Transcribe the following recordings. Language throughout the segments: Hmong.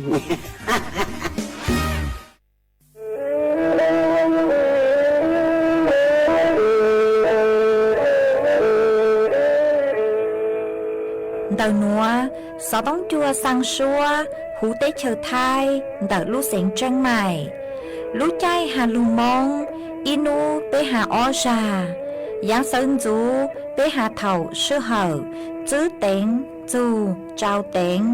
Ntawm nuav, xov tooj cua xaa suab huv teb chaws Thaib ntawm lub xeev Tseeb Maim. Lub caij has lug Moob, ib nub peb has ob zag. Yaav xawv ntxuv peb has thaum sij hawm tsib teev txug rau teev.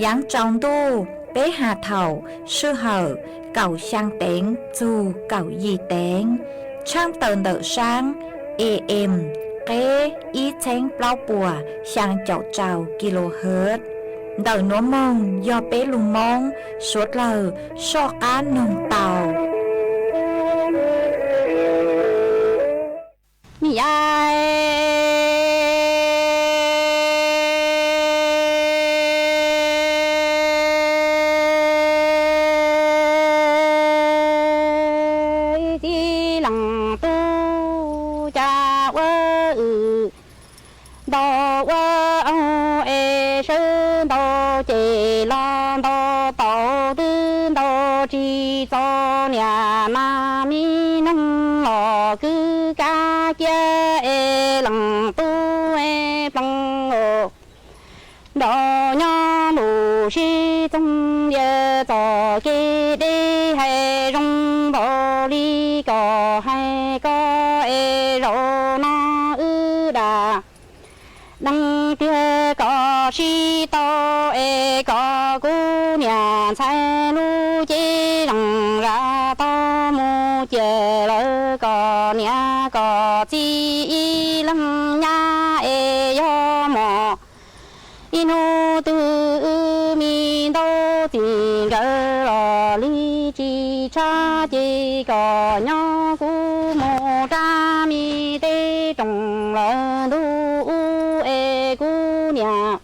Yaav tsaus ntuj peb has thaum sij hawm kaum xyaa teev txug kaum yim teev. Tshaaj tawm ntawm saab A M qeb ib txheeb plaub puas xyaa caum rau kilohertz. Ntawm nuav moog yog peb lug Moob suav dlawg soj qaab noog tau. Miv a txiv leej tub, cas ua wb ntau ua aug es sawv ntau ces los ntau tau twb ntau tsis txog niam mas mi noog los kwv kab cia es leej tub es ploog nrov nyob ntuj sib txoog ntiag txoj kev deb hais zoo npaum li koj hais koj es zaum no wb dam deev tiag kom sib tau es kom kuv niam ntxhais lub cev leej zam tau mus ciaj lawm koj niam koj txiv ib leeg nyab es yog mos ib hnub twg wb me ntau txim nkawd los li tsis tshab ces kom nyob kuv mus rab me teb rooj lawm ntuj ub es kuv niam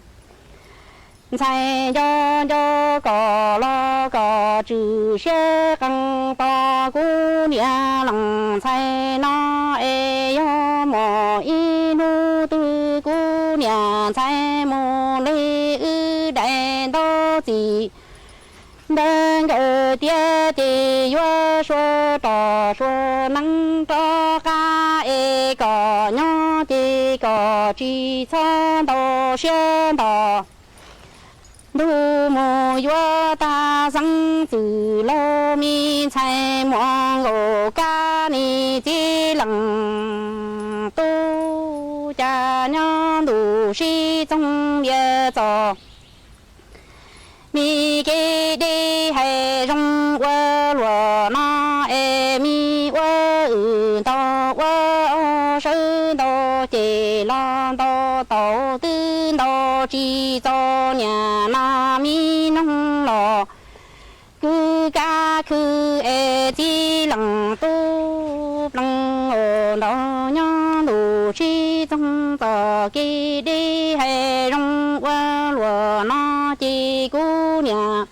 ntxhais nco nco kom los kom tswm siab qee tos kuv niam leej ntxhais no es yog mos ib hnub twg kuv niam ntxhais mus li wb daim ntaub txim ntawd nkawd tiag ces yuav sua roj sua neeb rov qab es kom nyob ces kom tsis txhob ntau siab nto ntug mus yuav tag xeeb txwm laug me ntxhais muam nkaus kab ni txiv leej tub, cas nyob ntuj sib txoog ntiag txoj me kev deb hais zoo ua luaj no es me ua wb ntau ua aug sawv ntau ces los ntau tau twb ntau tsis txog niam mas me noog los kwv kab khw es txiv leej tub ploog nrov nyob ntuj sib txoog txoj kev deb hais zoo ua luaj no ces kuv niam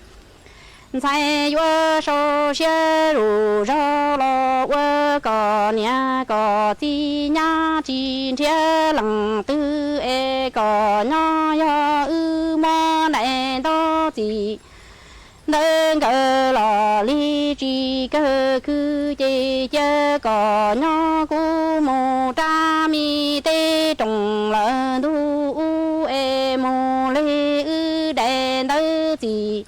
ntxhais yuav sau siab zuj zog los ua koj niam koj txiv nyab tsis nrhiav leej twg es kom nyob yog wb muab daim ntaub txim ntawd nkawd los li tsis kawg khw ces cia kom nyob kuv mus rab me teb rooj lawm ntuj ub es mus li wb daim ntaub txim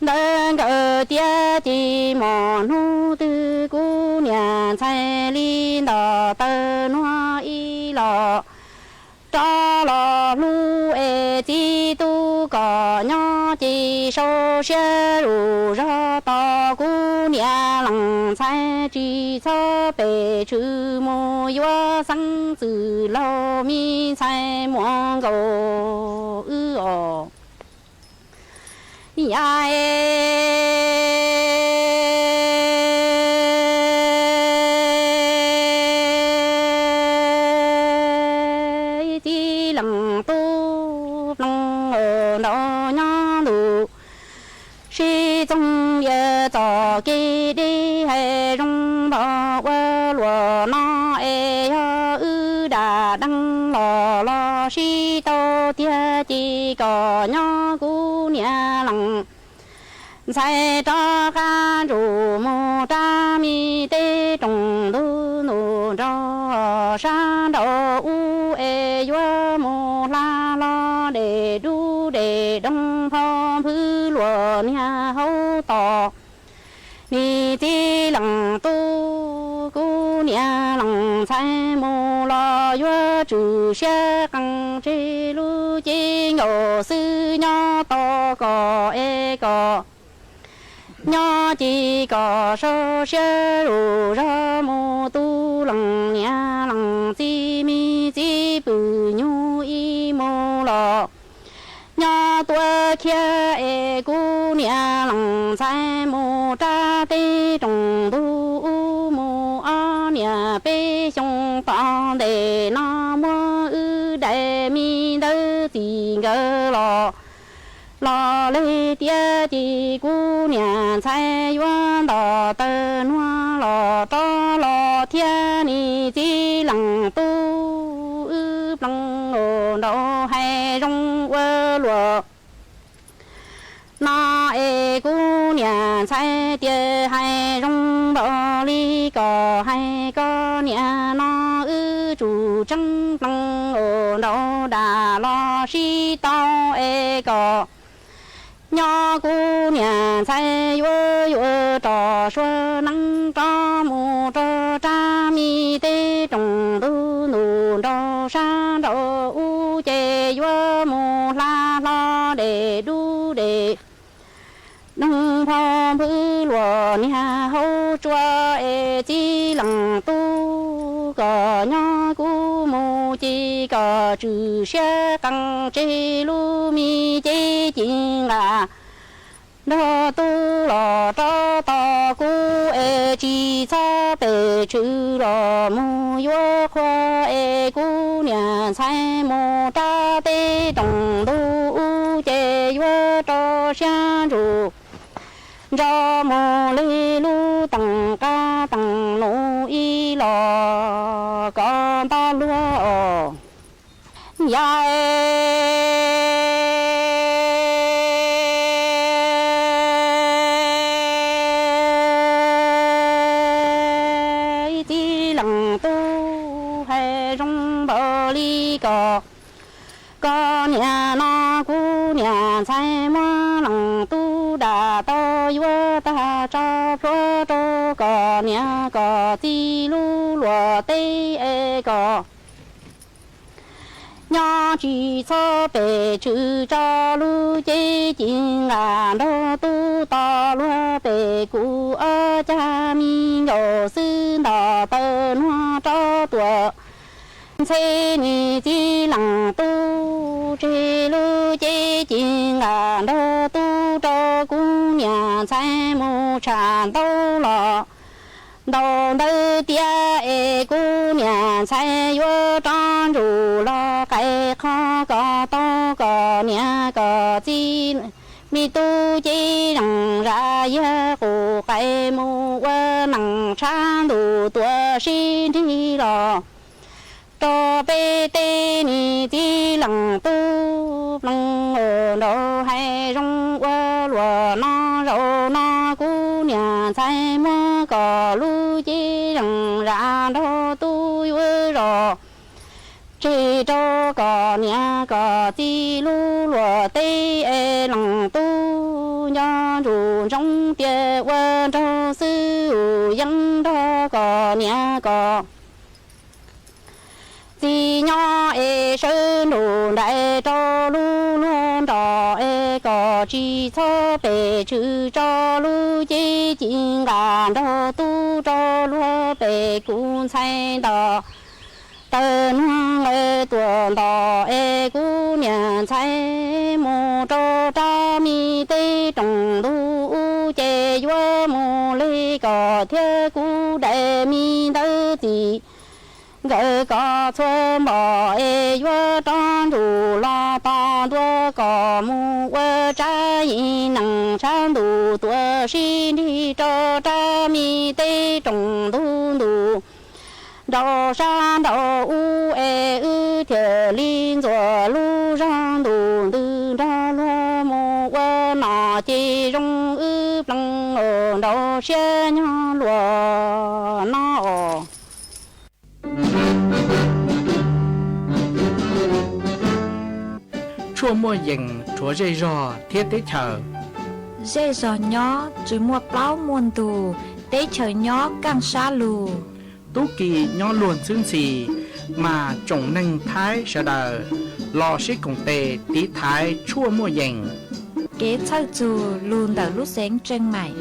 ntawd nkawd tiag ces mos hnub twg kuv niam ntxhais li nto taw nuag ib los rov los hlub es txiv tub kom nyob ces sau siab zuj zog tos kuv niam leej ntxhais tsis txhob pem tshwm mus yuav xeeb txwm laug me ntxhais muam nkaus wb os. Yam txiv leej tub ploog nrov nyob ntuj sib txoog ntiag txoj kev deb hais zoo npaum ua luaj no es yog wb dam deev los los sib tau tiag ces kom nyob kuv niam leej Ntxhais rov qab ntsuj mus rab mi teb roos ntuj ntuj nrau sab nrau ub es yuav mus hla hlo dej dub dej doog phau nphwv luag niag hauv tos. Nim txiv leej tub, kuv niam leej ntxhais mus los yuav tswm siab qees tseg lub cev nkaus xwb nyob tos kom es kom nyob ci kom so siab zuj zog mus tu leej niam leej txiv me txiv pw nyuj ib mus los nyob tuaj khiav es kuv niam leej ntxhais mus rab teb roos ntuj ub mus ob niam peb xyoo tom ntej no muab wb daim me ntawv txij nkawm los los li tiav ci kuv niam ntxhais yuav nto taw nuag los rov los thiab nim txiv leej tub wb plees nraud hais zoo ua luaj no es kuv niam ntxhais tias hais zoo npaum li kom hais koj niam no wb tsum tseeb plees nraud dam los sib tau es kom nyob kuv niam ntxhais yuav yuav rov suav neeb rov mus rau rab mi teb roos ntuj ntuj nrau sab nrau ub ces yuav mus hla hlo dej dub dej doog phau nphwv luag niag hauv tsua es txiv leej tub kom nyob kuv mus ci kom tswm siab qees tseg lub mi cev ci nqa nrog tub los rov tos kuv es tsis txhob pes tshwm los mus yuav qhua es kuv niam ntxhais mus rab teb roos ntuj ub ces yuav rau siab ntsuj nrog mus li lub teem qab teem nus ib los kom nto luag os. Yog txiv leej tub hais zoo npaum li kom koj niam no kuv niam ntxhais muab leej tub dam tau yuav tag tso plhuav rau koj niam koj txiv lub luag teb es kom nyob tsis txhob pes tshwm tso lub cev ci nqa nrog tub tos luag pem kuv ob cag me nkaus xwb nto taw nuag rov tuaj ntxhe nim txiv leej tub tseg lub cev ci nqa nrog tub rau kuv niam ntxhais mus tsham ntaub los ntaus ntawv tiav es kuv niam ntxhais yuav rov ntsum los qais qhov kom tau koj niam koj txiv me tub cev zeej zam yag qus qais mus ua neej tshav ntuj tuaj sib nrig los rau peb teb nim txiv leej tub plees nraud hais zoo ua luaj no zaum no kuv niam ntxhais muab koj lub cev zeej zam nrog tub yuav zos tseg rau koj niam koj txiv lub luag teb es leej tub nco ntsuj ntsoov tias ua nraug xwb yeej nrog koj niam koj txiv nyob es sawv nrug nraim rau lub luag nrog es kom tsis txhob pes tshwm tso lub cev ci nqa nrog tub rau luag pem kuv ntxhais nto taw nuag nqes tuaj nto es kuv niam ntxhais mus rau rab mi teb roos ntuj ub ces yuav mus li kom thiab kuv daim mi ntawv txij nkawm kom txhua npom es yuav rov ntsum los tos ntua kom mus ua tsab yim neej tshav ntuj tuaj sib nrig rau rab mi teb roos ntuj ntuj nraud sab nraud ub es wb thiaj li ntxuav lub zog ntuj ntws nrog luag mus ua nom ces Zoo wb pleev os, nrau siab nyob luag no os. Tshuaj muaj yees rhuav zej zog thiab teb chaws. Zej zog nyob tsis muaj plaub muaj ntug, teb chaws nyob kaj sab lug. Tub ki nyob luag ntxhwb ntxhi, mas tsoom neeg Thaib sawv daws los sib koom tes tiv thaiv tshuaj muaj yees. Kev txhawj txug lug ntawm lub xeev Tseej Maim.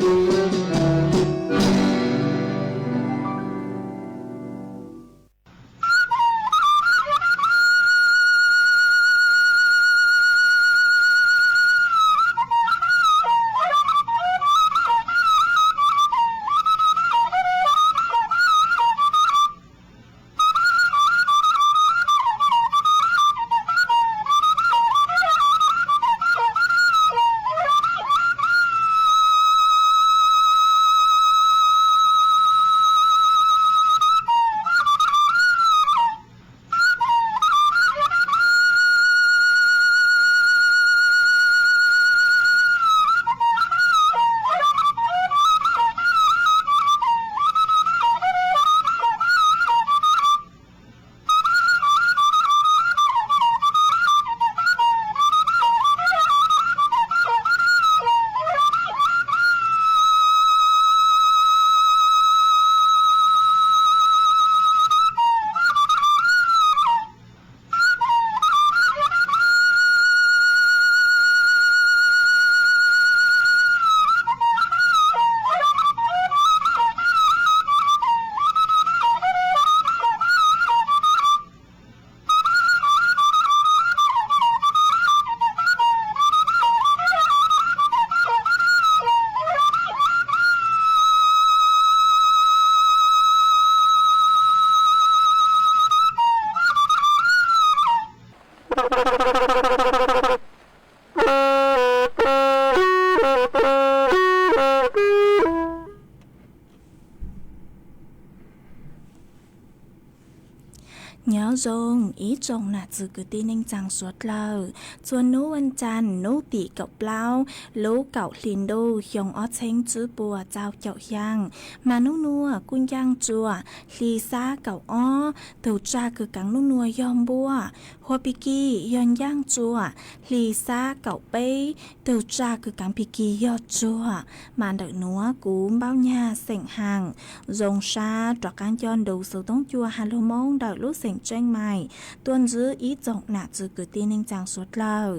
Nyob zoo ib tsoom nam txiv kwv tij neej tsaa suav dlawg, txhua nub vas tsaas nub tim kaum plaub lub kaum hli ntuj xyoo ob txheeb tsib puas txaus caum xyaa, mas nub nuav kuj ncaaj tsua hli xab kaum ob, tug tsag kws kaav nub nuav yog npuaj hua pig kig yog ncaaj tsua hli xab kaum peb, tug tsag kws kaav pig kig yog tsuag. Mas ntawm nuav kuv Npaub Nyag xeem Haas zoo sab rov qaab nco ntu xuv toob cua has lug Moob ntawm lub xeem Tseej Maim tuaj ntsib ib tsoom nam txiv kwv tij neej tsaa suav dlawg.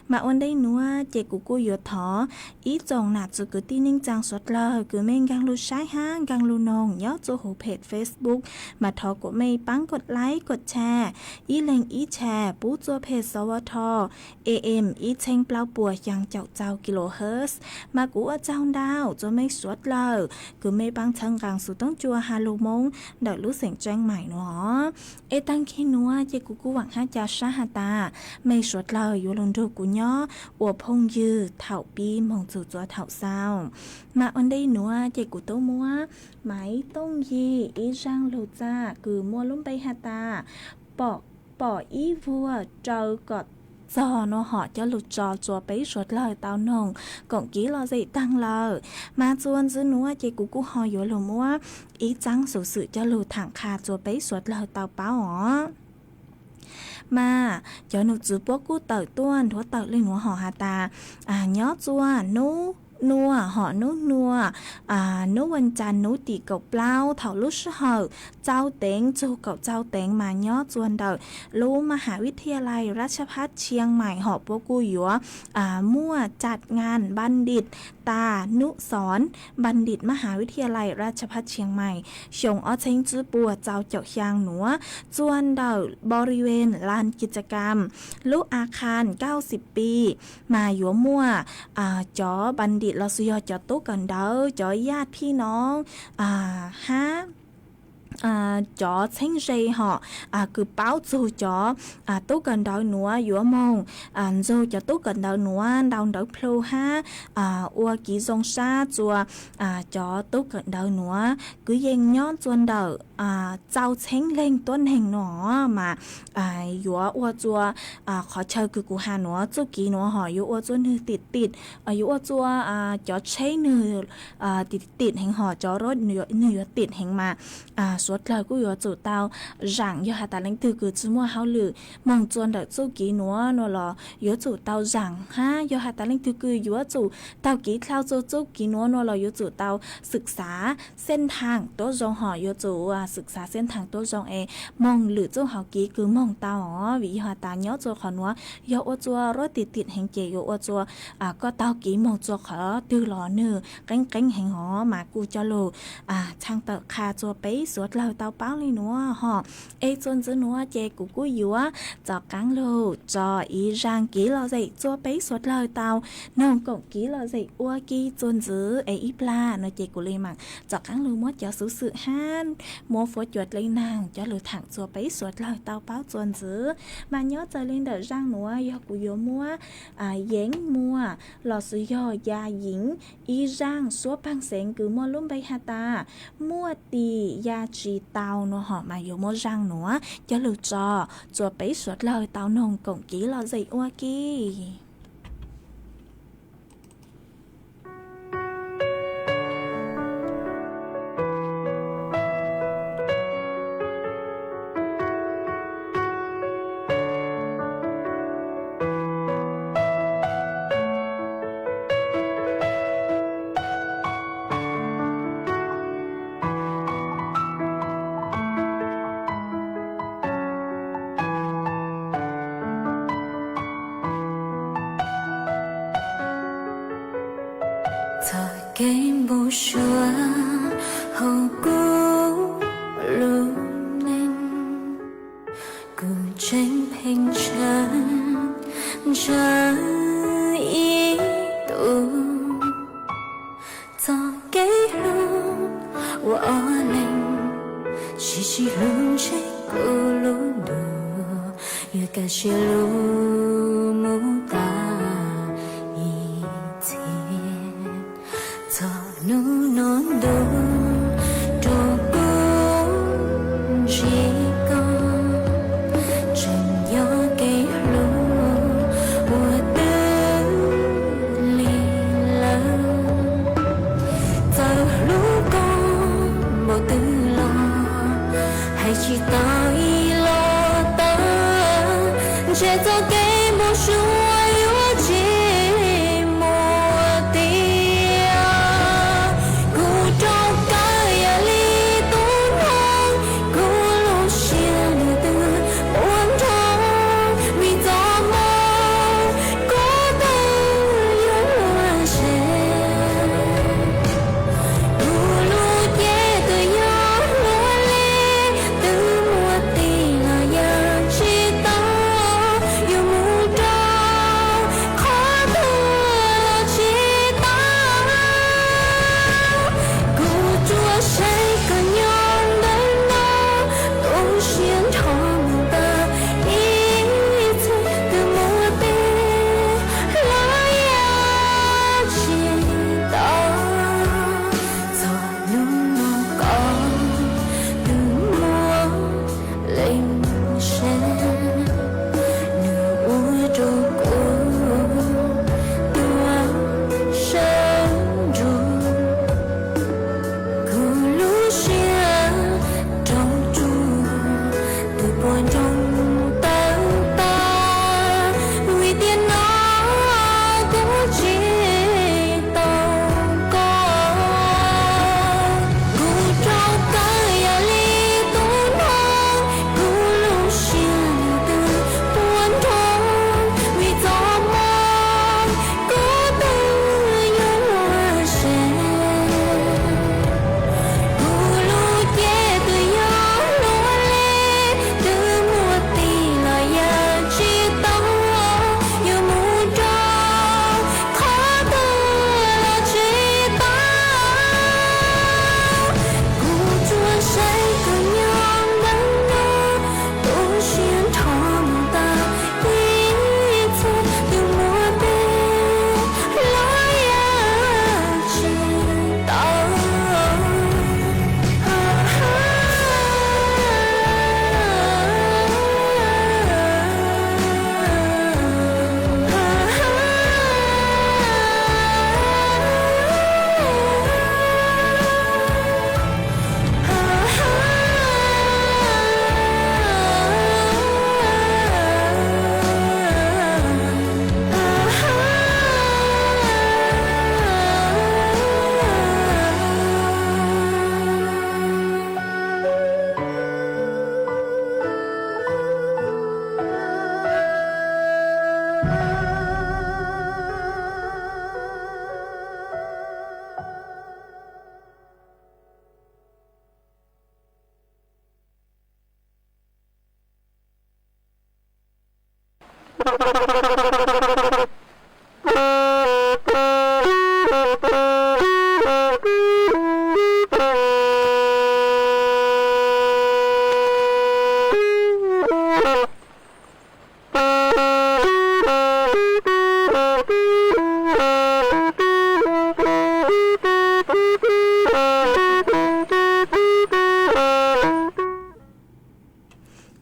Mas ua ntej nuav ces kuv kuj yuav thov ib tsoom nam txiv kwv tij neej tsaa suav dlawg kws mej nkaag lug saib hab nkaag lug noog nyob txuj huv phem Facebook, mas thov kuas mej paab koj like koj share, ib leeg ib share pub txuj phem sov vo tho A M ib txheeb plaub puas xyaa caum txaus kilohertz. Mas kuv ua tsaug ntau txug mej suav dlawg kws mej paab txhawb nqaa xuv toob cua has lug Moob ntawm lub xeem Tseej Maim nuav. Es taag kig nuav ces kuv kuj vaam hab ca sab has tas mej suav dlawg yuav lug nrug kuv nyob ua phooj ywg thaum pib moog txug txug thaum xaus. Mas ua ntej nuav ces kuv tub muab Maiv Tooj Yig ib zaaj lug txam kws muaj lub npe has tas pom ib vuag raws kom txog nuav hom coj lug tso tsua peb suav dlawg tau noog koom kib lom zem taag lawm. Mas txuas ntxiv nuav ces kuv kuj ho yuav lug muab ib txaab xuv xwm coj lug thaam qha tsua peb suav dlawg tau paub os. Mas cov num txwv puab kuj tawm tuaj nthuav tawm le nuav hom has tas, nyob tsua nub nuav hom nub nuav, nub vas tsaas nub tim kaum plaub thaum lub sij hawm txaus teev txug kaum txaus teev mas nyob tsua ntawm lub มหาวิทยาลัยราชภัฏเชียงใหม่ hom puab kuj yuav muaj จัดงานบัณฑิตตานุสรณ์ บัณฑิตมหาวิทยาลัยราชภัฏเชียงใหม่ xyoo ob txheeb tsib puas txaus caum xyaa nuav tsua ntawm บริเวณลานกิจกรรม lub อาคารเก้าสิบปี mas yuav muaj covบัณฑิต los sis yog cov tub kawm ntawv, cov ญาติพี่น้อง hab cov txheeb ze hom kws paub txug cov tub kawm ntawv nuav yuav moog ntxug cov tub kawm ntawv nuav ntau ntawv plhu hab ua kev zoo sab rua cov tub kawm ntawv nuav. Kwv yees nyob rua ntawm txaus txheeb leeg tuab neeg no mas yuav ua rua qhov chaw kws kuv has nuav txuj kev nuav hom yuav ua rua nwg tim tim, yuav ua rua cov tsheb nwg tim tim heev hom cov rab nwg yuav tim heev mas suav dlawg kuj yuav tsum tau zaam. Yog has tas leej twg kws tsi muaj hauj lwm moog rua ntawm txuj kev nuav nua los yuav tsum tau zaam hab yog has tas leej twg kws yuav tsum taug kev dlhau rua txuj kev nuav nua los yuav tsum tau xwm xav xeeb thaam tuab zoo hom yuav tsum xwm xav xeeb thaam tuab zoo es moog lwm txuj hauv kev kws moog tau os. Vim yog has tas nyob rua qhov nuav yog ua rua rab tim tim heev ces yuav ua rua koj taug kev moog rua qhov twg los nwg qeeb qeeb heev hov mas kuj coj lug txhaj tawm qha rua peb suav dlawg tau paub le nuav hom. Es txuas ntxiv nuav ces kuv kuj yuav rov qaab lug tso ib zaaj kev lom zem rua peb suav dlawg tau noog koom kev lom zem ua ke txuas ntxiv es ib plag no ces kuv le maam rov qaab lug muab cov xuv xwm hab muab fuab cua dleb naag coj lug thaam rua peb suav dlawg tau paub txuas ntxiv. Mas nyob txawm le ntawm zaaj nuav yog kuv yuav muab Yeev Muas lossis yog Ya Yeev ib zaaj suab paag xeev kws muaj lub npe has tas Muaj Tis Ya Tsis Tau nua hom mas yuav muab zaaj nuav coj lug tso rua peb suav dlawg tau noog koom kev lom zem ua ke. Txoj kev npau suav hauv kuv lub neej, kuv tseem pheej ntshaw ntshaw ib tug. Txoj kev hlub ua ob leeg, sib sib hlub ntshe kuv lub ntuj yuav kaj siab lug mus tas ib txhia. Txog hnub no ntuj rua kuv ntsib koj, tseem yog kev hlub uas twb lig lawm. Txawm hlub koj npaum twg los hais tsis tau ib los tawm, ntshe txoj kev npau suav yuav tsis muaj tiag. Kuv rov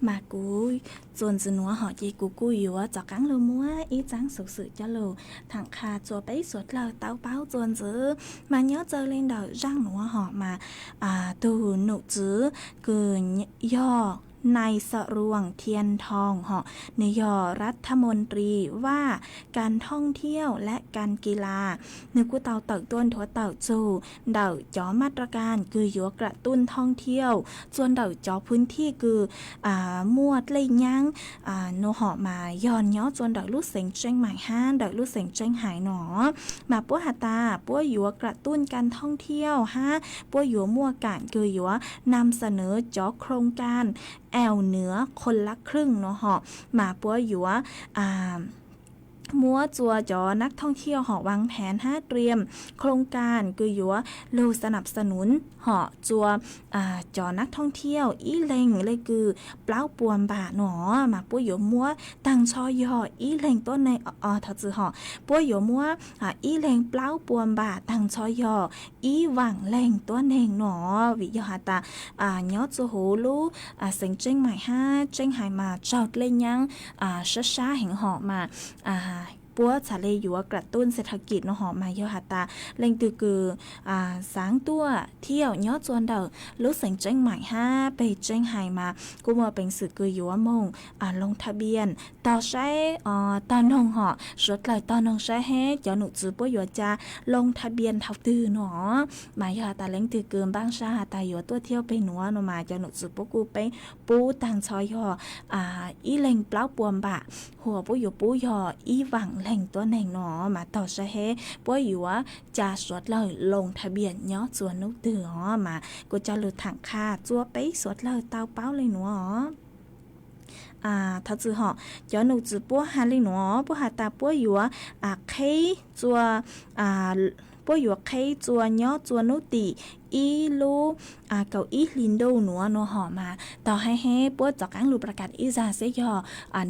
Mas kuv txuas ntxiv nuav hom ces kuv kuj yuav rov qaab lug muab ib txaab xuv xwm coj lug thaam qha rua peb suav dlawg tau paub txuas ntxiv. Mas nyob rua le ntawm zaaj nuav hom mas tug num tswv kws yog Nais Xa Ruam Thia Thoo hom, nwg yog Rat Tha Moon Tri Vaj Kaam Thoob Thiauj leh Kaam Ki Las. Nwg kuj tau tawm tuaj nthuav tawm txug ntawm cov maj ra kaam kws yuav kram tuj thoob thiauj rua ntawm cov phooj thij kws muaj dlej nyaab nuav hom mas yog nyob rua ntawm lub xeev Tseeb Maim hab ntawm lub xeev Tseeb Hais nuav. Mas puab has tas puab yuav kram tuj kaam thoob thiauj hab puab yuav muaj kaam kws yuav nam xa nwv cov khoom kaam eo nwv khon lab khlwj nuav hom mas puab yuav muab rua cov nab thoob thiauj hom vaab pheev hab riam khoom kaam kws yuav lug xa nam xa nwv hom rua cov nab thoob thiauj ib leeg le kws plaub puas npam nuav mas puab yuav muab taag nrho yog ib leeg tuab neeg, thov txwm hom, puab yuav muab ib leeg plaub puas npam taag nrho yog ib vaam leeg tuab neeg nuav. Vim yog has tas nyob rua huv lub xeev Tseeb Maim hab Tseeb Hais mas raug dlej nyaab sab sab heev hom mas puab txhad le yuav kram tuj xas thas kis nuav hom mas yog has tas leej twg kws xaav tuaj thiauj nyob rua ntawm lub xeev Tseeb Maim hab peg Tseeb Hais mas kuj muaj peev xwm kws yuav moog loo tha npias tog saib, tog noog hom, suav dlawg tog noog saib hab cov num tswv puab yuav ca loo tha npias thaum twg nuav. Mas yog has tas leej twg kws npaaj sab has tas yuav tuaj thiauj peg nuav no mas cov num tswv puab kuj peb pub taag nrho yog ib leeg plaub puas npam, hos puab yuav pub yog ib vaam leeg tuab neeg no mas tog saib hab puab yuav ca suav dlawg loo tha npias nyob rua nub twg os. Mas kuv coj lug thaam qha rua peb suav dlawg tau paub le nuav os. Thov txwm hom, cov num tswv puab has le nuav, puab has tas puab yuav qheb rua, puab yuav qheb rua nyob rua nub tim ib lub kaum ib hli ntuj nuav no hom mas tog hab hab puab rov qaab lug pla kas ib zag seb yog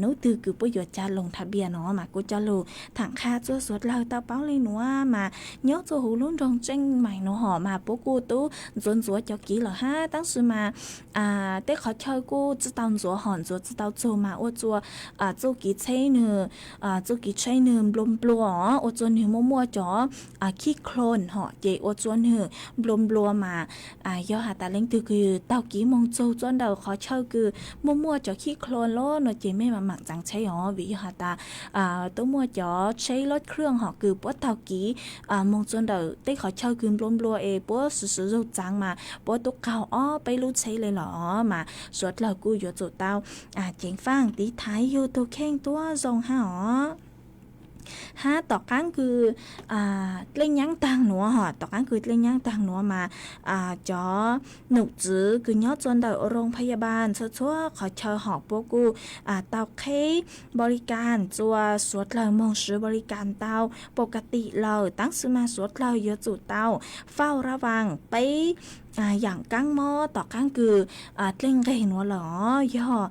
nub twg kws puab yuav ca loo tha npias no mas kuv coj lug thaam qha rua suav dlawg tau paub le nuav mas nyob rua huv lub nroog Tseeb Maim no hom mas puab kuj tub ntxuav ntxuav cov kiv lawm hab tab sis mas tej qhov chaw kuj tsi tau ntxuav hom ntxuav tsi tau txug mas ua rua txuj kiv tsheb nwg, txuj kiv tsheb nwg nplua nplua os, ua rua nwg muaj muaj cov khib khloos hom ces ua rua nwg nplua nplua mas yog has tas leej twg kws taug kiv moog txug rua ntawm qhov chaw kws muaj muaj cov khib khloos lawm no ces mej mam maam txaav tsheb os, vim yog has tas tub muaj cov tsheb loj khwj hom kws puab taug kiv moog rua ntawm tej qhov chaw kws nplua nplua es puab swv swv zug txaav mas puab tub qaug ob peb lub tsheb le los mas suav dlawg kuj yuav tsum tau ceev faaj tiv thaiv yug tug kheej tuab zoo hab os. Hab tom qaab kws dlej nyaab taag nuav hom, tom qaab kws dlej nyaab taag nuav mas cov num tswv kws nyob rua ntawm roos pha ya npaas txhua txhua qhov chaw hom puab kuj tau qheb npo li kas rua suav dlawg moog swv npo li kas tau pov ka tim lawm tab sis mas suav dlawg yuav tsum tau fauj rab vaas peb yaam kaab mob tom qaab kws dlej nqeg nuav lawm os, yog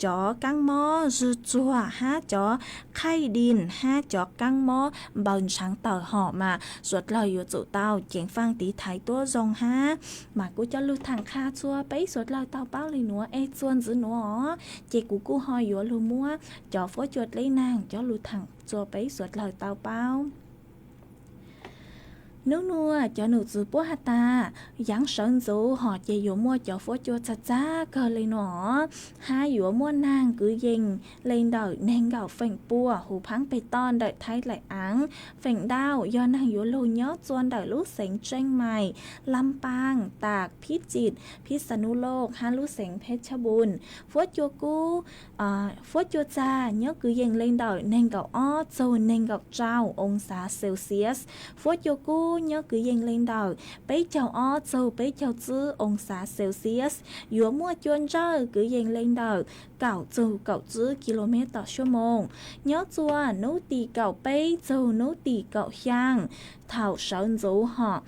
cov kaab mob zwg tsuag hab cov khaij dis hab cov kaab mob npaws ntshaav tawm hom mas suav dlawg yuav tsum tau ceev faaj tiv thaiv tuab zoo hab. Mas kuv coj lug thaam qha rua peb suav dlawg tau paub le nuav es txuas ntxiv nuav os ces kuv kuj ho yuav lug muab cov fuab cua dleb naag coj lug thaam rua peb suav dlawg tau paub. Nub nuav cov num tswv puab has tas yaav sawv ntxuv hom ces yuav muaj cov fuab cua txag txag kawg le nuav os, hab yuav muaj naag kwv yees le ntawm neeg nkaum feem pua huv phaab peg toj ntawm Thaib Laim Aav. Feem ntau yog naag yuav lug nyob rua ntawm lub xeev Tseeb Maim, Lam Paaj, Taam, Phib Tsim, Phib Xa Nub Looj hab lub xeev Pheb Tshab Npun. Fuab cua kub, fuab cua txag nyob kwv yees le ntawm neeg nkaum ob txug neeg nkaum rau oo xav Celsius. Fuab cua kub nyob kwv yees le ntawm peb caug ob txug peb caug tsib oo xav Celsius. Yuav muaj cua ntsawj kwv yees le ntawm kaum txug kaum tsib ki lus mev tom suab moos. Nyob txua nub tim kaum peb txug nub tim kaum xyaa, thaum sawv ntxuv hom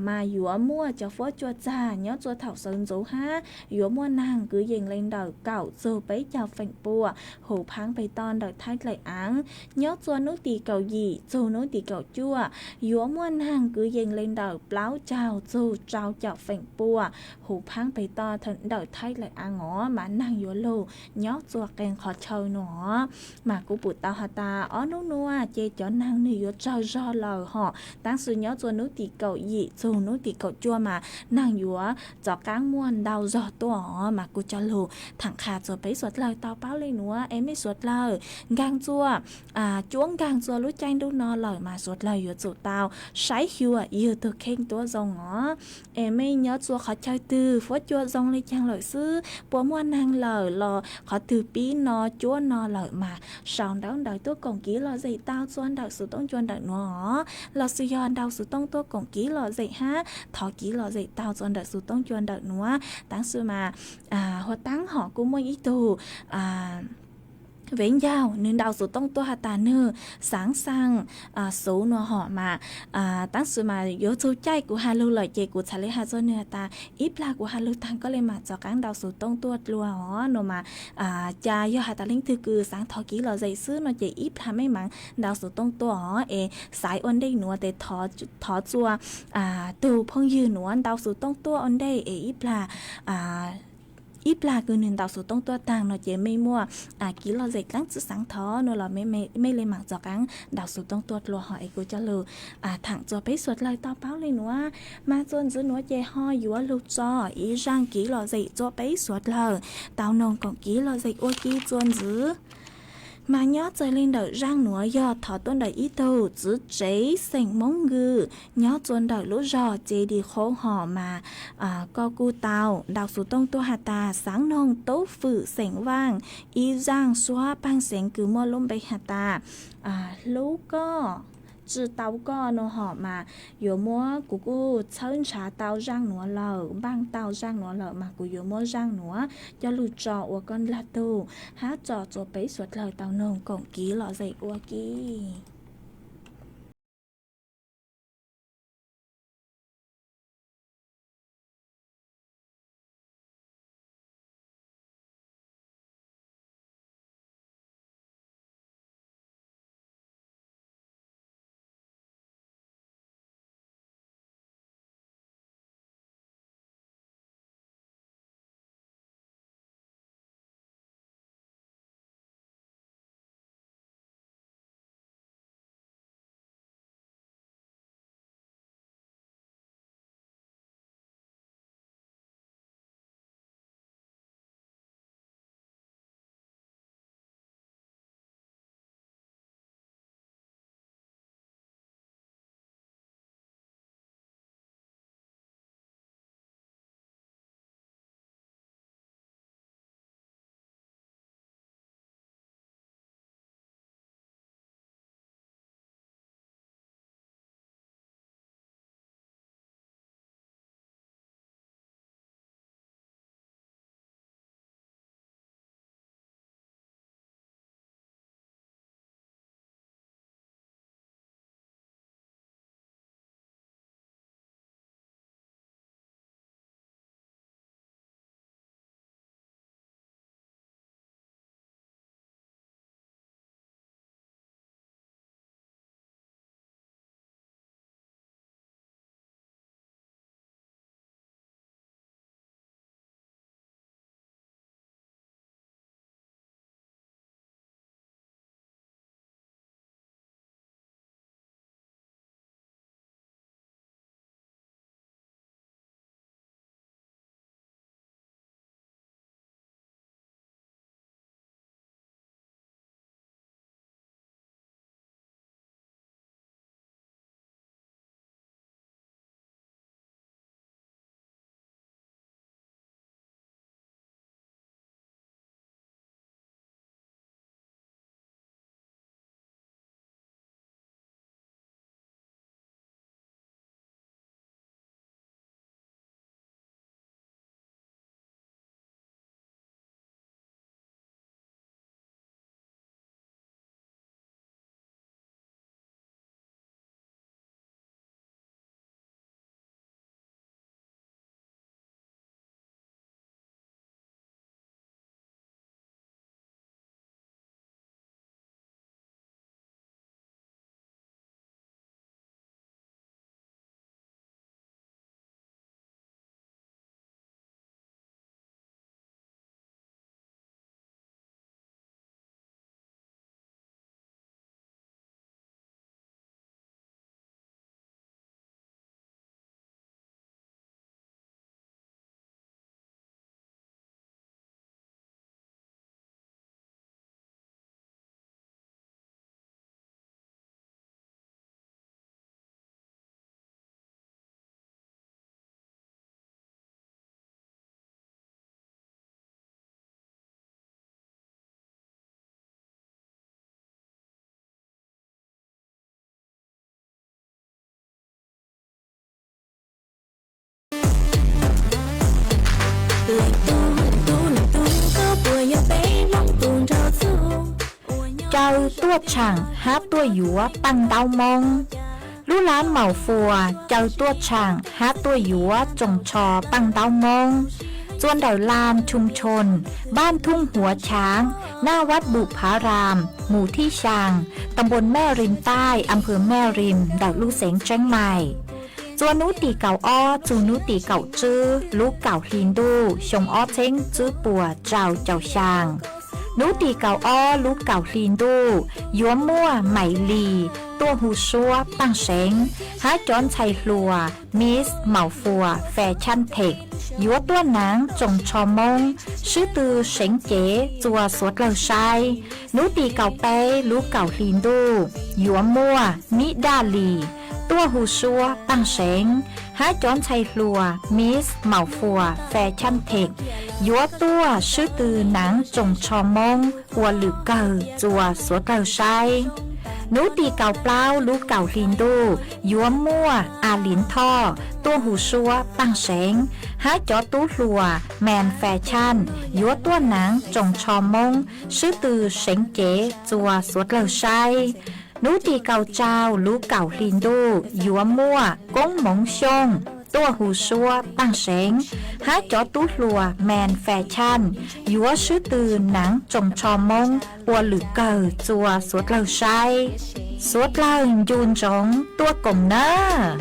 mas yuav muaj cov fuab cua txag. Nyob txua thaum sawv ntxuv hab yuav muaj naag kwv yees le ntawm kaum txug peb caug feem pua huv phaab peg toj ntawm thaib dlaim aav. Nyob txua nub tim kaum yim txug nub tim kaum cuaj yuav muaj naag kwv yees le ntawm plaub caug txug rau caum feem pua huv phaab peg toj ntawm thaib dlaim aav os, mas naag yuav lug nyob txua qee qhov chaw nuav. Mas kuv pum tau has tas ob nub nuav ces cov naag nwg yuav tsawg zog lawm hom, tab sis nyob txua nub tim kaum yim txug nub tim kaum cuaj mas naag yuav tov qaab muaj ntau zog tuaj os. Mas kuv coj lug thaam qha txua peb suav dlawg tau paub le nuav es mej suav dlawg nkaag txua, cuab nkaag txua lub caij ntuj no lawm mas suav dlawg yuav tsum tau saib xyuas yug tug kheej tuab zoo os. Es mej nyob txua qhov chaw twg fuab cua zoo le caag lawm xwb, puas muaj naag lawm los qhov twg pib no cuab no lawm mas sau ntaub ntawv tuaj koom kiv lom zem tau txua ntawm xuv tooj cua ntawm nuav os, los sis yog ntaus xuv tooj tuaj koom kiv lom zem hab thov kiv lom zem tau txua ntawm xuv tooj cua ntawm nuav. Tab sis mas huv taab hom kuj muaj ib tug vev ncaug nwg ntaus xuv tooj tuaj has tas nwg xaav xaa xuv nuav hom mas, tab sis mas yuav txug caij kuv has lug lawm ces kuv txhad le has txua nwg has tas ib plag kuv has lug taag koj le maam tov qaab ntaus xuv tooj tuaj dlua os nuav mas. Ca yog has tas leej twg kws xaav thov kiv lom zem xwb no ces ib plag mej maam ntaus xuv tooj tuaj os es xaiv ua ntej nuav tes thov txua tug phooj ywg nuav ntaus xuv tooj tuaj ua ntej es ib plag ib plag kws nwg ntaus xuv tooj tuaj taag no ces mej muaj kiv lom zem dlaab tsi xaav thov nuav los mej le maam tov qaab ntaus xuv tooj tuaj dlua hom es kuv coj lug thaam txua peb suav dlawg tau paub le nuav. Mas txua ntxiv nuav ces ho yuav lug tso ib zaaj kiv lom zem txua peb suav dlawg tau noog koom kiv lom zem ua ke txua ntxiv. Mas nyob txawm le ntawm zaaj nuav yog thov tuaj ntawm ib tug txiv tsev xeem Moob Nkwm nyob txua ntawm lub zog Ces Dis Khoob hom mas koj kuj tau ntaus xuv tooj tuaj has tas xaav noog tub fwm xeem Vaaj ib zaaj suab paag xeev kws muaj lub npe has tas hlub koj, tsi tau koj no hom mas yuav muab, kuv kuj txhawb ntshav tau zaaj nuav lawm, npaaj tau zaaj nuav lawm mas kuv yuav muab zaaj nuav coj lug tso ua koj nlaag tug hab tso txua peb suav dlawg tau noog koom kiv lom zem ua ke. Caw tuaj tshaam hab tuaj yuav paaj ntaub Moob. Lub lab Maum Fuas caw tuaj tshaam hab tuaj yuav tsoos tsho paaj ntaub Moob. Txua ntawm las Thum Chon, npaj Thum Huav Chaav, naj Vab Npum Phav Ram, mus thib xyaa, ta npuas Mej Rim Taij, a phawv Mej Rim, ntawm lub xeev Tseeb Maim. Txua nub tim kaum ob txug nub tim kaum tswb lub kaum hli ntuj xyoo ob txheeb tswb puas rau caum xyaa. Nub tim kaum ob lub kaum hli ntuj yuav muaj Maim Lis tuaj hu suab paaj seev hab cov ntxhais hluas Miss Maum Fuas Fes Chaj Theem yuav tuaj naav tsoos tsho Moob swb tw seev cev txua suav dlawg saib. Nub tim kaum peb lub kaum hli ntuj yuav muaj Nib Daj Lis tuaj hu suab paaj seev hab cov ntxhais hluas Miss Maum Fuas Fes Chaj Theem yuav tuaj swb tw naav tsoos tsho Moob ua lwm kawg txua suav dlawg saib. Nub tim kaum plaub lub kaum hli ntuj yuav muaj A Lis Thoj tuaj hu suab paaj seev hab cov tub hluas Mes Fes Chaj yuav tuaj naav tsoos tsho Moob swb tw seev cev txua suav dlawg saib. Nub tim kaum rau lub kaum hli ntuj yuav muaj Koob Moov Xyooj tuaj hu suab paaj seev hab cov tub hluas Mes Fes Chaj yuav swb tw naav tsoos tsho Moob ua lwm kawg txua suav dlawg saib. Suav dlawg ncu ntsoov tuaj koom nawb.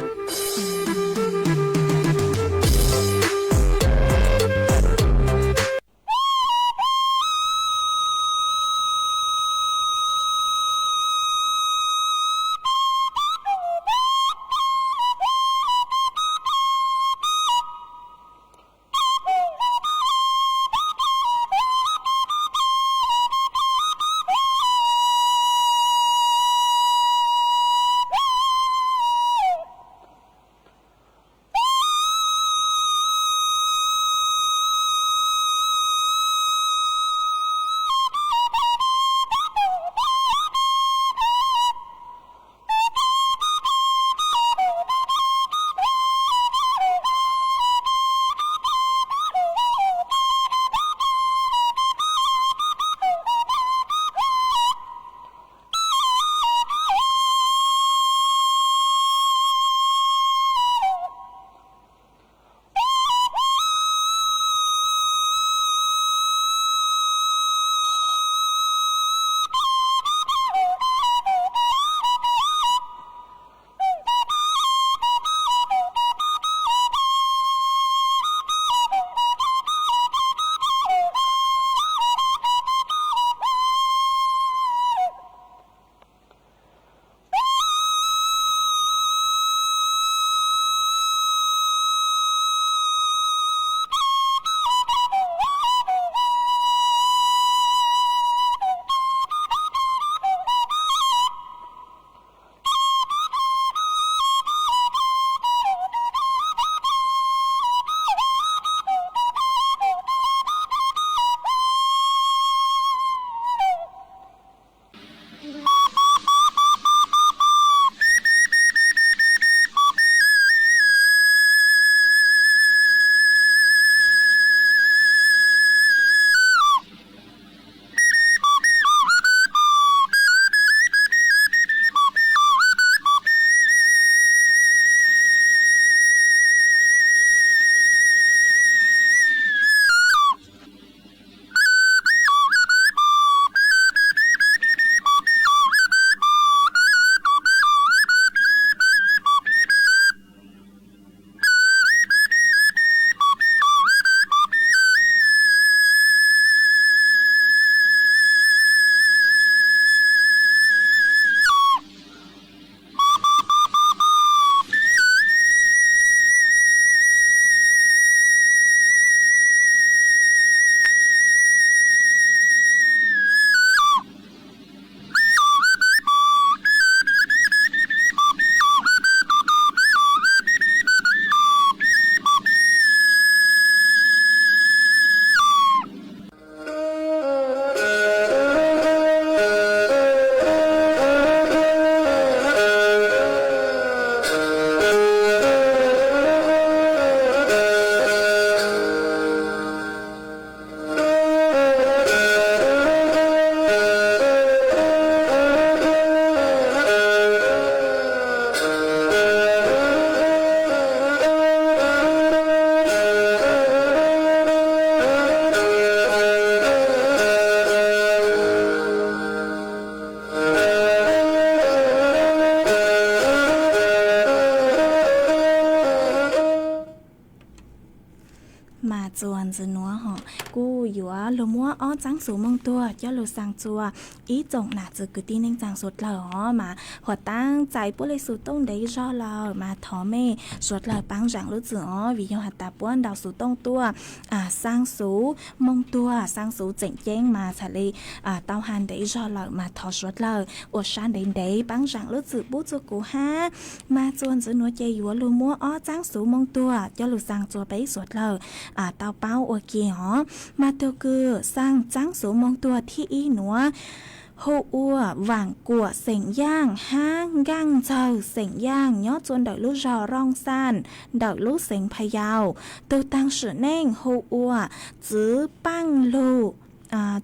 Mas txuas ntxiv nuav hom kuj yuav lug muab ob txaab xuv moog tuag coj lug xaa txua ib tsoom nam txiv kwv tij neej tsaa suav dlawg os. Mas huam taab txais puab le xuv tooj ntev zog lawm mas thov mej suav dlawg paab zaam lub txim os, vim yog has tas puab ntaus xuv tooj tuaj, xaa xuv moog tuag, xaa xuv tseem ceeb mas txhaj le tau has ntev zog lawm mas thov suav dlawg ua sab ntev ntev paab zaam lub txim pub txug kuv hab. Mas txuas ntxiv nuav ces yuav lug muab ob txaab xuv moog tuag coj lug xaa txua peb suav dlawg tau paub ua ke os. Mas tug kws xaa txaab xuv moog tuag thib ib nuav hu ua Vaam Kuam xeem Yaaj hab Nkaaj Ntxawg xeem Yaaj nyob txua ntawm lub zog Rooj Xaaj ntawm lub xeev Pha Yau. Tug taag sim neej hu ua Txwv Paaj Lug,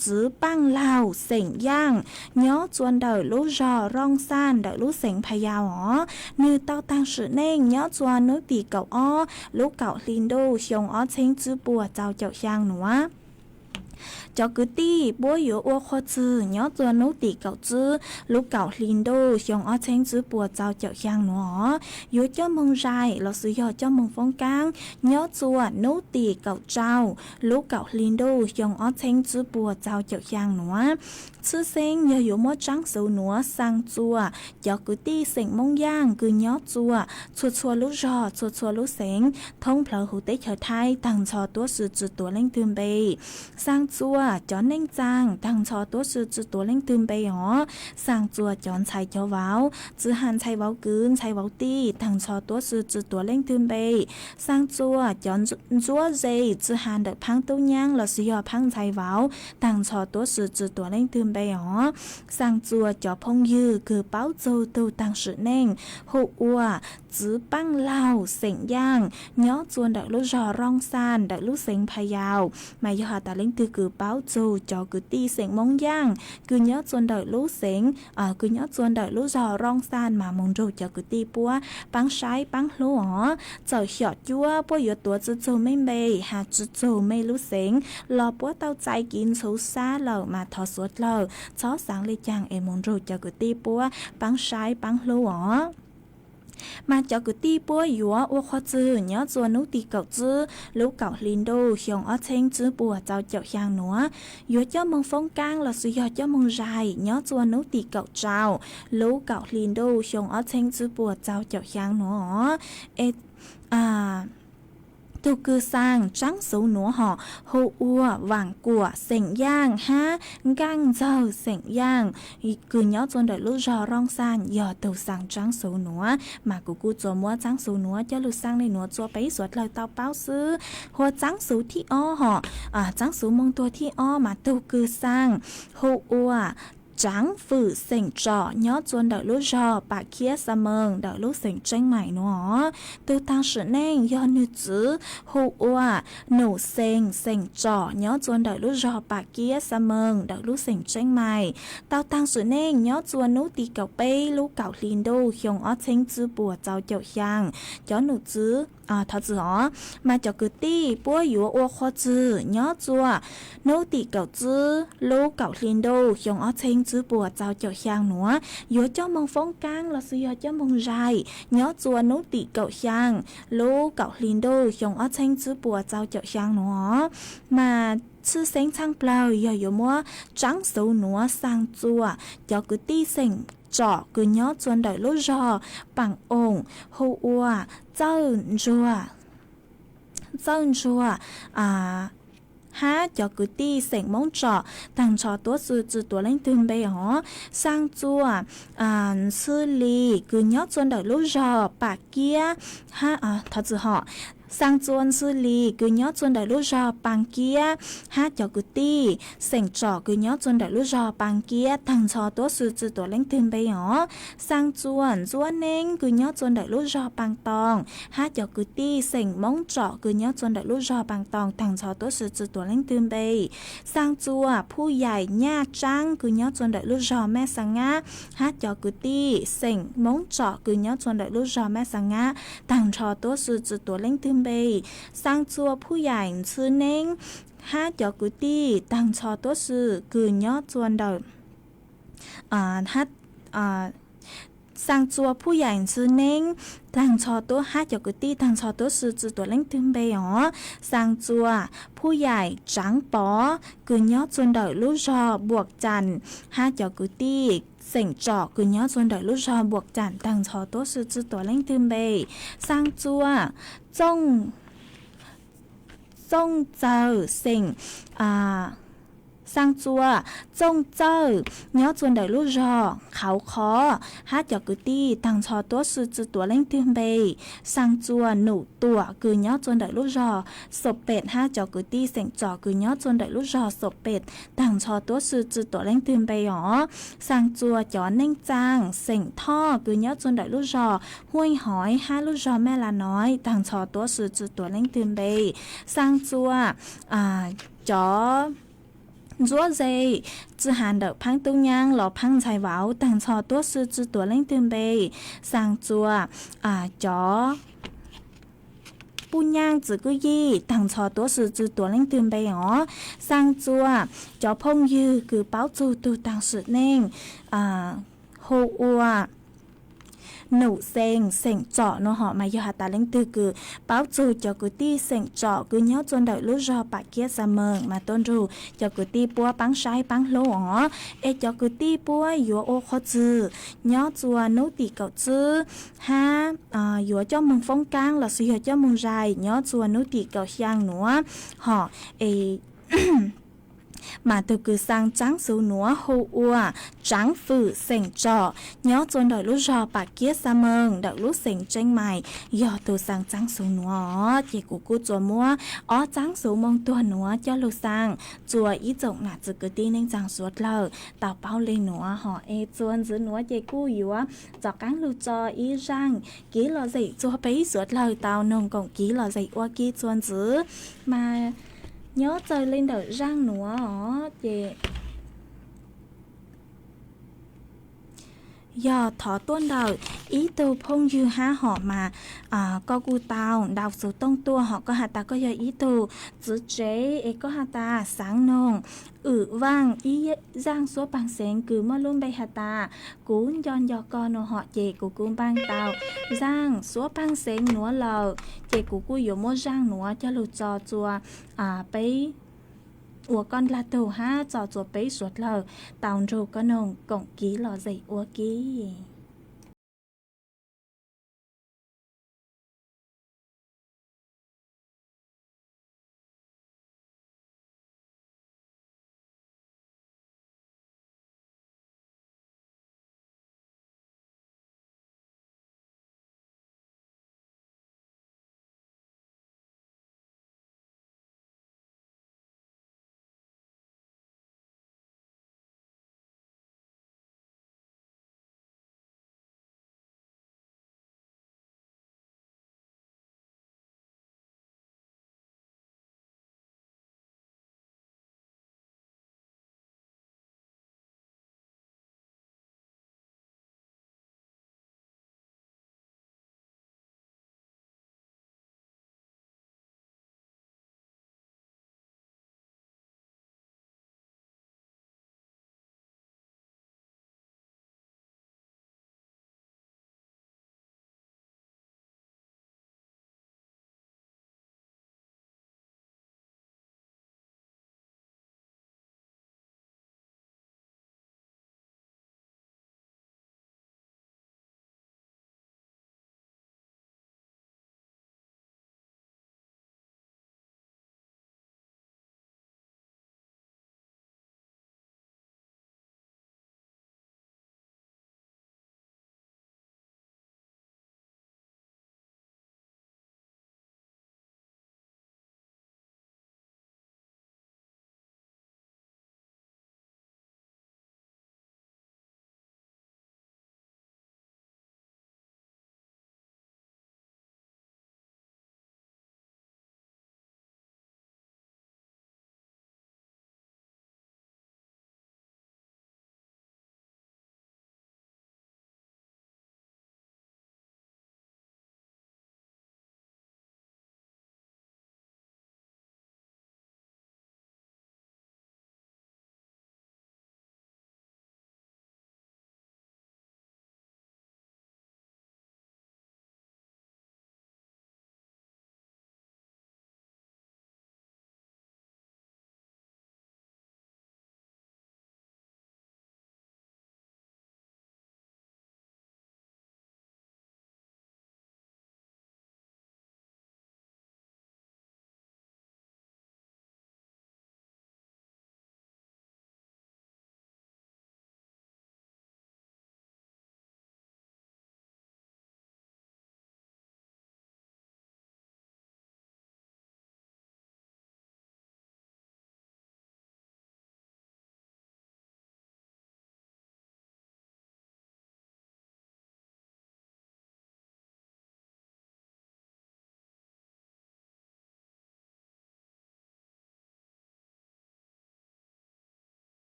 Txwv Paaj Laug xeem Yaaj nyob txua ntawm lub zog Rooj Xaaj ntawm lub xeev Pha Yau os. Nwg tau taag sim neej nyob txua nub tim kaum ob lub kaum hli ntuj xyoo ob txheeb tswb puas txaus caum xyaa nuav. Cov kwv tij puab yuav ua qhua txwg nyob txua nub tim kaum tswb lub kaum hli ntuj xyoo ob txheeb tswb puas txaus caum xyaa nuav os. Yuav coj moog zais lossis yog coj moog foob kaab nyob txua nub tim kaum rau lub kaum hli ntuj xyoo ob txheeb tswb puas txaus caum xyaa nuav. Tshwj xeeb yog yuav muab tsaab xuv nuav xaa txua cov kwv tij xeem Moob Yaaj kws nyob txua txhua txhua lub zog txhua txhua lub xeev thoob plawg huv teb chaws Thaib taag nrho tuab si tsi tuav leej twg npe. Xaa txua cov neej tsaa taag nrho tuab si tsi tuav leej twg npe os. Xaa txua cov ntxhais cov vauv, tsi has ntxhais vauv kwv ntxhais vauv tij taag nrho tuab si tsi tuav leej twg npe. Xaa txua cov ntsuab ze, tsi has ntawm phaab tub nyaab lossis yog phaab ntxhais vauv taag nrho tuab si tsi tuav leej twg npe os. Xaa txua cov phooj ywg kws paub txug tug taag sim neej hu ua Txwv Paaj Laug xeem Yaaj nyob txua ntawm lub zog Rooj Xaaj ntawm lub xeev Pha Yau. Mas yog has tas leej twg kws paub txug cov kwv tij xeem Moob Yaaj kws nyob txua ntawm lub xeev, kws nyob txua ntawm lub zog Rooj Xaaj mas moog nrug cov kwv tij puab paab saib paab hlub os. Txawm xyom cuab puab yuav tuav tsi txug mej npe has tsi txug mej lub xeev los puab tau txais kiv ntxhuv sab lawm mas thov suav dlawg txhob xaav le caag es moog nrug cov kwv tij puab paab saib paab hlub os. Mas cov kwv tij puab yuav ua qhua txwg nyob txua nub tim kaum tswb lub kaum hli ntuj xyoo ob txheeb tswb puas txaus caum xyaa nuav. Yuav coj moog foob kaab lossis yog coj moog zais nyob txua nub tim kaum rau lub kaum hli ntuj xyoo ob txheeb tswb puas txaus caum xyaa nuav os. Tug kws xaa tsaab xuv nuav hom hu ua Vaam Kuam xeem Yaaj hab Nkaaj Ntxawg xeem Yaaj kws nyob txua ntawm lub zog Rooj Xaaj yog tug xaa tsaab xuv nuav. Mas kuv kuj tsuas muab tsaab xuv nuav coj lug xaa le nuav txua peb suav dlawg tau paub xwb. Hua tsaab xuv thib ob hom, tsaab xuv moog tuag thib ob mas tug kws xaa hu ua Tsaav Fwm xeem Tsom nyob txua ntawm lub zog Pam Khiab Xa Mees ntawm lub xeem Tseeb Maim nuav. Tug taag sim neej yog nwg txwv hu ua Num Xees xeem Tsom nyob txua ntawm lub zog Pam Khiab Xa Mees ntawm lub xeem Tseeb Maim. Tau taag sim neej nyob txua nub tim kaum peb lub kaum hli ntuj xyoo ob txheeb tswb puas txaus caum xyaa. Cov num txwv, thov txwv os, mas cov kwv tij puab yuav ua qhua txwg nyob txua nub tim kaum tswb lub kaum hli ntuj xyoo ob txheeb tswb puas txaus caum xyaa nuav. Yuav coj moog foob kaab lossis yog coj moog zais nyob txua nub tim kaum xyaa lub kaum hli ntuj xyoo ob txheeb tswb puas txaus caum xyaa nuav. Mas tshwj xeeb txhaaj plawg yog yuav muab tsaab xuv nuav xaa txua cov kwv tij xeem Tsom kws nyob txua ntawm lub zog Paam Oom hu ua Txawj Ntsuag, Txawj Ntsuag hab cov kwv tij xeem Moob Tsom taag nrho tuab si tsi tuav leej twg npe os. Xaa txua Ntxhw Lis kws nyob txua ntawm lub zog Paam Kiab, thov txwv hom, xaa txua Ntxhw Lis kws nyob txua ntawm lub zog Paam Kiab hab cov kwv tij xeem Tsom kws nyob txua ntawm lub zog Paam Kiab taag nrho tuab si tsi tuav leej twg npe os. Xaa txua Ntxuab Neeb kws nyob txua ntawm lub zog Paam Toom hab cov kwv tij xeem Moob Tsom kws nyob txua ntawm lub zog Paam Toom taag nrho tuab si tsi tuav leej twg npe. Xaa txua Phuj Yaim Nyaj Tsaab kws nyob txua ntawm lub zog Mej Xa Ngab hab cov kwv tij xeem Moob Tsom kws nyob txua ntawm lub zog Mej Xa Ngab taag nrho tuab si tsi tuav leej twg npe. Xaa txua Phuj Yaim Ntxhw Neeb hab cov kwv tij taag nrho tuab si kws nyob txua ntawm, hab Xaa Txua Phuj Yaim Ntxhw Neeb taag nrho tuab hab cov kwv tij taag nrho tuab si tsi tuav leej twg npe os. Xaa Txua Phuj Yaim Tsaav Pov kws nyob txua ntawm lub zog Npuam Caam hab cov kwv tij xeem Tsom kws nyob txua ntawm lub zog Npuam Caam taag nrho tuab si tsi tuav leej twg npe. Xaa Txua Txooj Txawg xeem Xaa Txua Txooj Txawg nyob txua ntawm lub zog Qhauv Qhov hab cov kwv tij taag nrho tuab si tsi tuav leej twg npe. Xaa Txua Num Tuam kws nyob txua ntawm lub zog Xom Pem hab cov kwv tij xeem Tsom kws nyob txua ntawm lub zog Xom Pem taag nrho tuab si tsi tuav leej twg npe os. Xaa Txua cov Neej Txaa xeem Thoj kws nyob txua ntawm lub zog Huaj Hov hab lub zog Maj Las Nov taag nrho tuab si tsi tuav leej twg npe. Xaa Txua cov Ntsuab Ze tsi has ntawm Phaab Tub Nyaab los Phaab Ntxhais Vauv taag nrho tuab si tsi tuav leej twg npe. Xaa Txua cov Puj Nyaaj Txwv Kwj Yij taag nrho tuab si tsi tuav leej twg npe os. Xaa Txua cov phooj ywg kws paub txug tug taag sim neej hu ua Num Xees xeem Tsom nua hom mas yog has tas leej twg kws paub txug cov kwv tij xeem Tsom kws nyob txua ntawm lub zog Pam Kiab Xa Mees mas tuaj nrug cov kwv tij puab paab saib paab hlub os. Es cov kwv tij puab yuav ua qhov twg nyob txua nub tim kaum tsib hab yuav coj moog foob kaab lossis yog coj moog zais nyob txua nub tim kaum xyaa nuav hom es mas tug kws xaa tsaab xuv nuav hu ua Tsaav Fwm xeem Tsom nyob txua ntawm lub zog Pam Kiab Xa Mees ntawm lub xeev Tseeb Mais yog tug xaa tsaab xuv nuav os. Ces kuv kuj tsuas muab ob tsaab xuv moo tuag nuav coj lug xaa txua ib tsoom nam txiv kwv tij neej tsaa suav dlawg tau paub le nuav hom es txuas ntxiv nuav ces kuj yuav rov qaab lug tso ib zaaj kiv lom zem txua peb suav dlawg tau noog koom kiv lom zem ua ke txuas ntxiv. Mas nyob txawg le ntawm zaaj nuav os ces yog thov tuaj ntawm ib tug phooj ywg hab hom mas koj kuj tau ntaus xuv tooj tuaj hom koj has tas koj yog ib tug txiv tsev es koj has tas xaav noog wm vaaj ib zaaj suab paag xeev kws muaj lub npe has tas kuv nco nco koj nua hom ces kuv kuj npaaj tau zaaj suab paag xeev nuav lawm ces kuv kuj yuav muab zaaj nuav coj lug tso txua peb ua koj ndlag tug hab tso txua peb suav dlawg tau nrug koj noog koom kiv lom zem ua ke.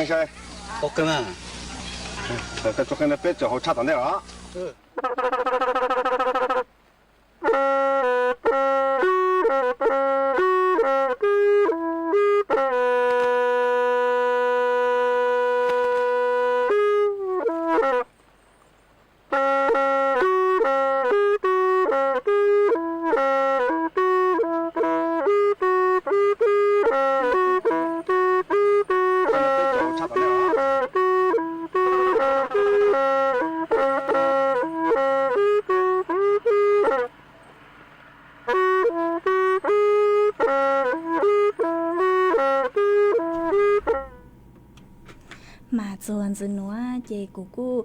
Saib, koj tso qeej no peb txawm hauv tshaj tom ntej os. Mas txuas ntxiv nuav ces kuv kuj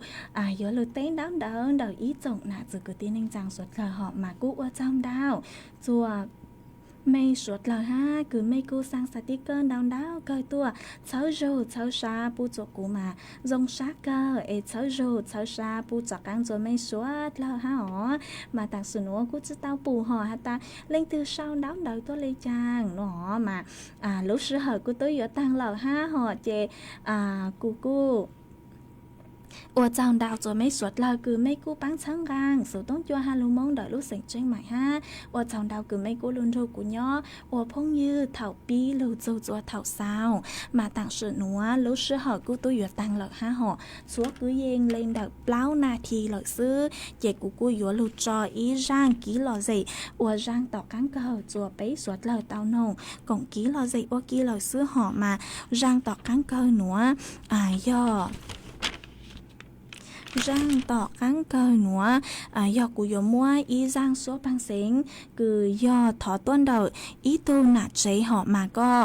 yuav lug teb ntaub ntawv ntawm ib tsoom nam txiv kwv tij neej tsaa suav dlawg hom mas kuj ua tsaug ntau txuas mej suav dlawg hab kws mej kuj xaa xaa tib kawg ntau ntau kawg tuaj txhawb zug txhawb sab pub txuas kuv mas zoo sab kawg es txhawb zug txhawb sab pub txaus qaab txuas mej suav dlawg hab os. Mas taam sim nuav kuj tsi tau pum hom has tas leej twg sau ntaub ntawv tuaj le caag no mas lub sij hawm kuj tub yuav taag lawm hab hom ces kuv kuj ua tsaug ntau txuas mej suav dlawg kws mej kuj paab txhawb nqaa xuv toob cua hab lug Moob ntawm lub xeem Tseej Maim hab ua tsaug ntau kws mej kuj lug nrug kuv nyob ua phooj ywg thaum pib lug txug txuas thaum xaus. Mas taam sim nuav lub sij hawm kuj tub yuav taag lawm hab hom, txhua kwv yees le ntawm plaub nas this lawm xwb ces kuv kuj yuav lug tso ib zaaj kiv lom zem ua zaaj tom qaab kawg txuas peb suav dlawg tau noog koom kiv lom zem ua ke lawm xwb hom mas zaaj tom qaab kawg nuav yog zaaj tom qaab kawg nuav yog kuv yuav muab ib zaaj suab paag xeev kws yog thov tuaj ntawm ib tug nam tsev hom mas koj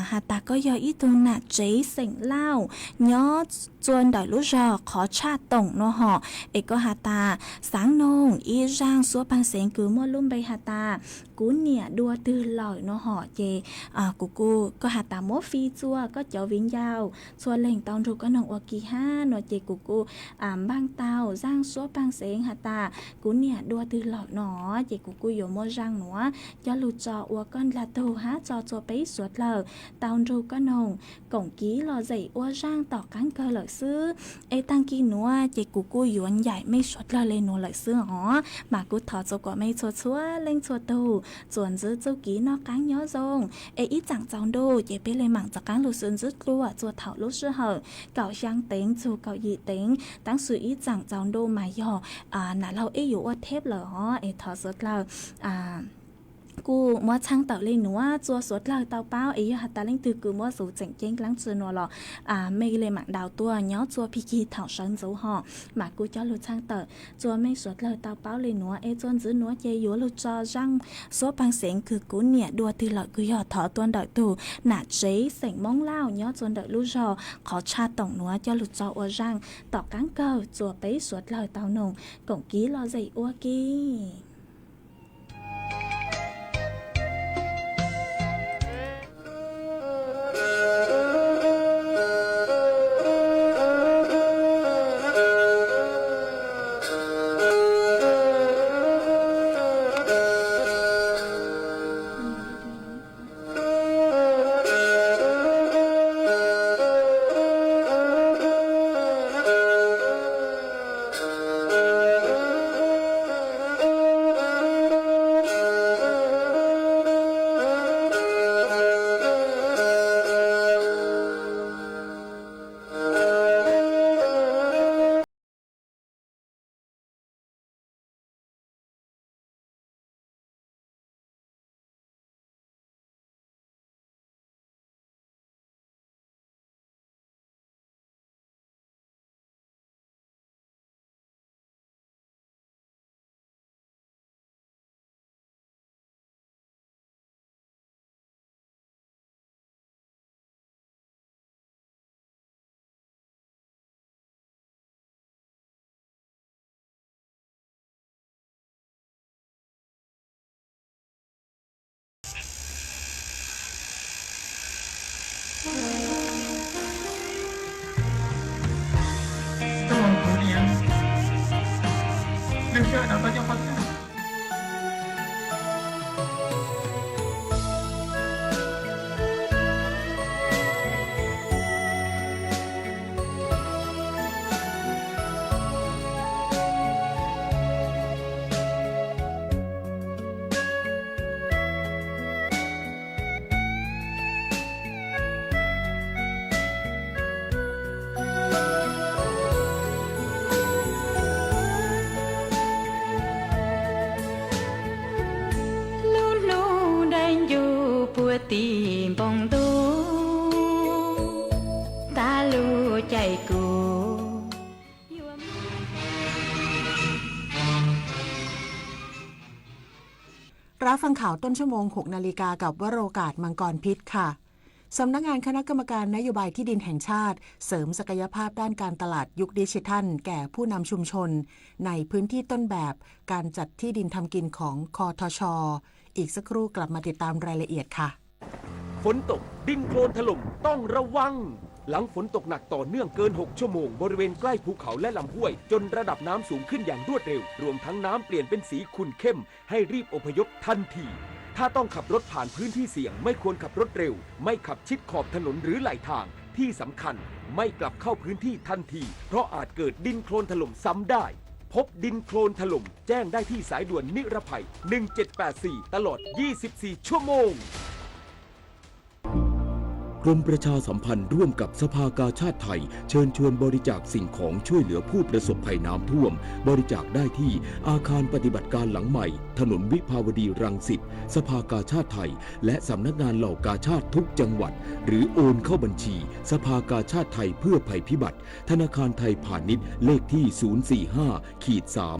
has tas koj yog ib tug nam tsev xeem Lauj nyob txuas ntawm lub zog qhov tshaj toom no hom es koj has tas xaav noog ib zaaj suab paag xeev kws muaj lub npe has tas kuv niam dua twg lawm no hom ces kuv kuj koj has tas muab fij txuas koj cov viv ncaus txhua leej tau nrug koj noog ua ke hab no ces kuv kuj npaaj tau zaaj suab paag xeev has tas kuv niam dua twg lawm no ces kuv kuj yuav muab zaaj nuav coj lug tso ua koj dlaag tug hab tso txuas peb suav dlawg tau nrug koj noog koom kiv lom zem ua zaaj tom qaab kawg lawm xwb. Es taag kis nuav ces kuv kuj yuav ncaim mej suav dlawg le nuav lawm xwb os. Mas kuj thov txug kuas mej txhua txhua leej txhua tug txuas ntxiv txuj kiv noj qaab nyob zoo. Es ib tsaam txaus ntuj ces peb le maam rov qaab lug sib ntsib dlua txuas thaum lub sij hawm kaum xyaa teev txug kaum yim teev. Tab sis ib tsaam txaus ntuj mas yog nam laug ib yuav ua theb lawm os es thov suav dlawg kuj muab txhaaj tawm le nuav txuas suav dlawg tau paub es yog has tas leej twg kws muab xuv tseem ceeb dlaab tsi nuav los mej le maam daus tuaj nyob txuas pig kig thaum sawv ntxuv hom. Mas kuj coj lug txhaaj tawm txuas mej suav dlawg tau paub le nuav es txuas ntxiv nuav ces yuav lug tso zaaj suab paag xeev kws kuv niam dua twg lawm kws yog thov tuaj ntawm tug nam tsev xeem Moob Lauj nyob txuas ntawm lub zog qhov tshaj toom nuav coj lug tso ua zaaj tom qaab kawg txuas peb suav dlawg tau noog koom kiv lom zem ua ke. Foom ntuj tas lus cais kuv. รับฟังข่าวต้นชั่วโมง หกนาฬิกา กับวโรกาส มังกรพิษ ค่ะ สำนักงานคณะกรรมการนโยบายที่ดินแห่งชาติ เสริมศักยภาพด้านการตลาดยุคดิจิทัล แก่ผู้นำชุมชน ในพื้นที่ต้นแบบการจัดที่ดินทำกินของ คทช. อีกสักครู่กลับมาติดตามรายละเอียดค่ะ ฝนตก ดินโคลนถล่ม ต้องระวัง หลังฝนตกหนักต่อเนื่องเกิน หก ชั่วโมง บริเวณใกล้ภูเขาและลำห้วย จนระดับน้ำสูงขึ้นอย่างรวดเร็ว รวมทั้งน้ำเปลี่ยนเป็นสีขุ่นเข้ม ให้รีบอพยพทันที ถ้าต้องขับรถผ่านพื้นที่เสี่ยง ไม่ควรขับรถเร็ว ไม่ขับชิดขอบถนนหรือไหลทาง ที่สำคัญ ไม่กลับเข้าพื้นที่ทันที เพราะอาจเกิดดินโคลนถล่มซ้ำได้ พบดินโคลนถล่ม แจ้งได้ที่สายด่วนนิรภัย หนึ่งเจ็ดแปดสี่ ตลอด ยี่สิบสี่ ชั่วโมง กรมประชาสัมพันธ์ร่วมกับสภากาชาดไทย เชิญชวนบริจาคสิ่งของช่วยเหลือผู้ประสบภัยน้ำท่วม บริจาคได้ที่อาคารปฏิบัติการหลังใหม่ ถนนวิภาวดีรังสิต สภากาชาดไทย และสำนักงานเหล่ากาชาดทุกจังหวัด หรือโอนเข้าบัญชี สภากาชาดไทยเพื่อภัยพิบัติ ธนาคารไทยพาณิชย์ เลขที่ ศูนย์สี่ห้า ขีด สาม